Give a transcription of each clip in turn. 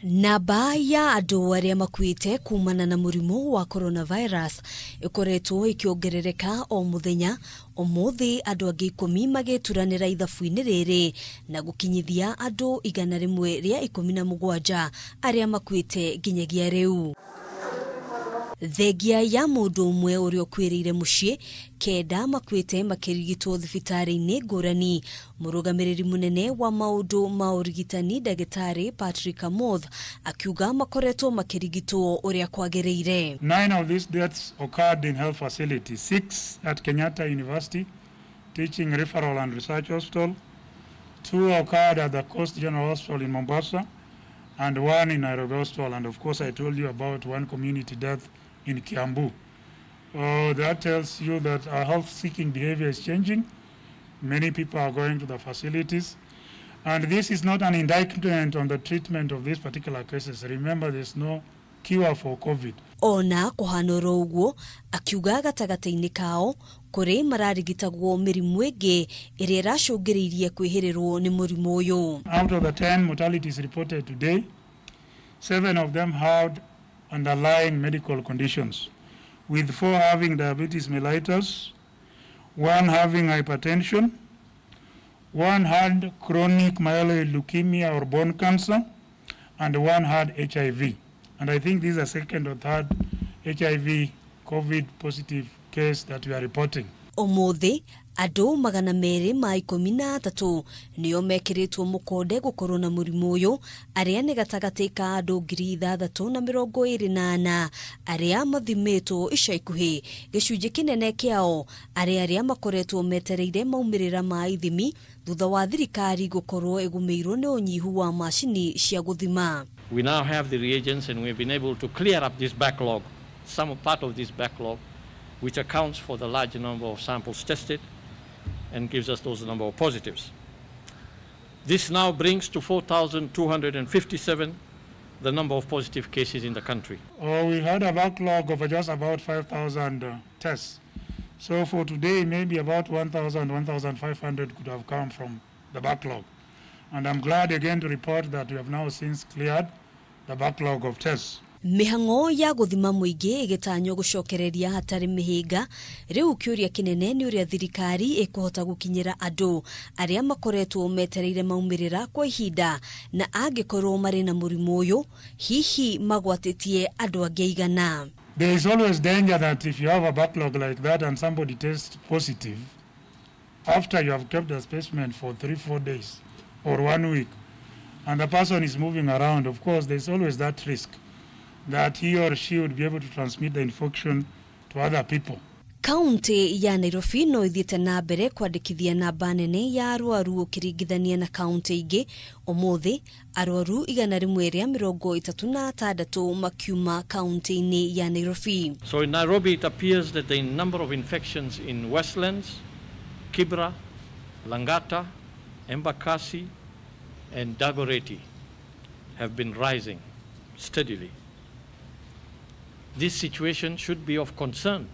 Namba ya andũ arĩa makuĩte kumana na mũrimũ wa coronavirus ĩkoretwo ĩkĩongerereka o mũthenya. Ũmũthĩ andũ angĩ 10 magĩturanĩra ithabu-inĩ rĩrĩ na gũkinyithia andũ 117 arĩa makuĩte nginyagia rĩu. Thengia ya mũndũ ũmwe ũrĩa ũkuĩrĩire mũciĩ, 9 makuĩte makĩrigitwo thibitarĩ-inĩ ngũrani. Mũrũgamĩrĩri mũnene wa maũndũ ma ũrigitani ndagĩtarĩ Patrick Amoth akiuga makoretwo makĩrigitwo ũrĩa kwagĩrĩire. 9 of these deaths occurred in health facilities, 6 at Kenyatta University Teaching Referral and Research Hospital, 2 occurred at the Coast General Hospital in Mombasa, and 1 in Nairobi Hospital. And of course I told you about 1 community death in Kiambu. That tells you that our health-seeking behavior is changing. Many people are going to the facilities. And this is not an indictment on the treatment of these particular cases. Remember, there's no cure for COVID. Ona kuhana oro ũguo, akiuga gatagatĩ-inĩ kao kũrĩ mararigitagwo mĩrimũ ĩngĩ ĩrĩa ĩracũngĩrĩirie kwĩhĩrĩrwo nĩ mũrimũ ũyũ. Out of the 10 mortalities reported today, 7 of them had underlying medical conditions, with 4 having diabetes mellitus, 1 having hypertension, 1 had chronic myeloid leukemia or bone cancer, and 1 had HIV. And I think this is the second or third HIV COVID positive case that we are reporting. Ũmũthĩ andũ 213 nĩo mekĩrĩtwo mũkonde gũkorwo na mũrimũ ũyũ, arĩa nĩ gatagatĩ ka andũ 6,024 arĩa mathimĩtwo ica ikuhĩ. Gĩcunjĩ kĩnene kĩao arĩa makoretwo metereire maumĩrĩra ma ithimi thutha wa thirikari gũkorwo ĩgũmĩirwo nĩ ũnyihu wa macini cia gũthima. We now have the reagents and we've been able to clear up this backlog, some part of this backlog, which accounts for the large number of samples tested and gives us those number of positives. This now brings to 4,257 the number of positive cases in the country. We had a backlog of just about 5,000 tests. So for today, maybe about 1,000, 1,500 could have come from the backlog. And I'm glad again to report that we have now since cleared the backlog of tests. Mĩhang'o ya gũthima mũingĩ ĩgĩtanywo gũcokereria hatarĩ mĩhĩnga. Rĩu kĩũria kĩnene nĩ ũrĩa thirikari ĩkũhota gũkinyĩra andũ arĩa makoretwo metereire maumĩrĩra kwa ihinda, na angĩkorwo marĩ na mũrimũ ũyũ hihi magwatĩtie andũ angĩ aigana. There is always danger that if you have a backlog like that and somebody tests positive, after you have kept the specimen for 3-4 days or 1 week, and the person is moving around, of course there's always that risk that he or she would be able to transmit the infection to other people. Kaunti ya Nairobi no ithiĩte na mbere kwandĩkithia namba nene ya arwaru ũkĩringithania na kaunti ingĩ. Ũmũthĩ arwaru 136 makiuma kaunti-inĩ ya Nairobi. So in Nairobi it appears that the number of infections in Westlands, Kibra, Langata, Embakasi and Dagoretti have been rising steadily. This situation should be of concern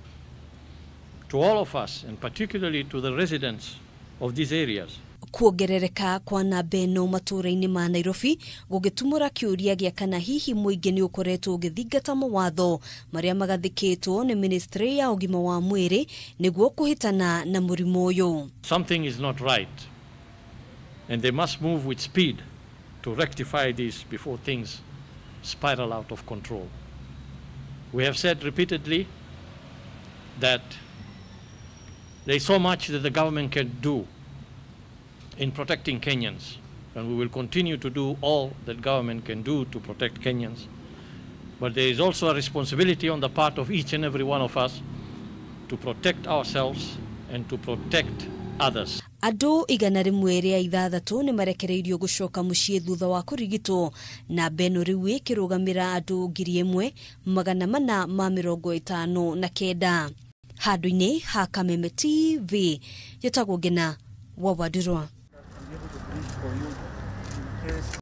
to all of us, and particularly to the residents of these areas. Kuongerereka kwa namba ĩno matũũra-inĩ ma Nairobi gũgĩtumũra kĩũria gĩa kana hihi mũingĩ nĩ ũkoretwo ũgĩthingata mawatho marĩa magathĩkĩtwo nĩ ministry ya ũgima wa mwĩrĩ nĩguo kũhĩtana na mũrimũ ũyũ. Something is not right, and they must move with speed to rectify this before things spiral out of control. We have said repeatedly that there is so much that the government can do in protecting Kenyans, and we will continue to do all that government can do to protect Kenyans. But there is also a responsibility on the part of each and every one of us to protect ourselves and to protect others. Andũ 106 nĩ marekereirio gũcoka mũciĩ thutha wa kũrigitwo, na mbeno rĩu ĩkĩrũgamĩra andũ 1459. Handũ-inĩ ha Kameme TV, gĩtagwo Ngina wa Wandirwa.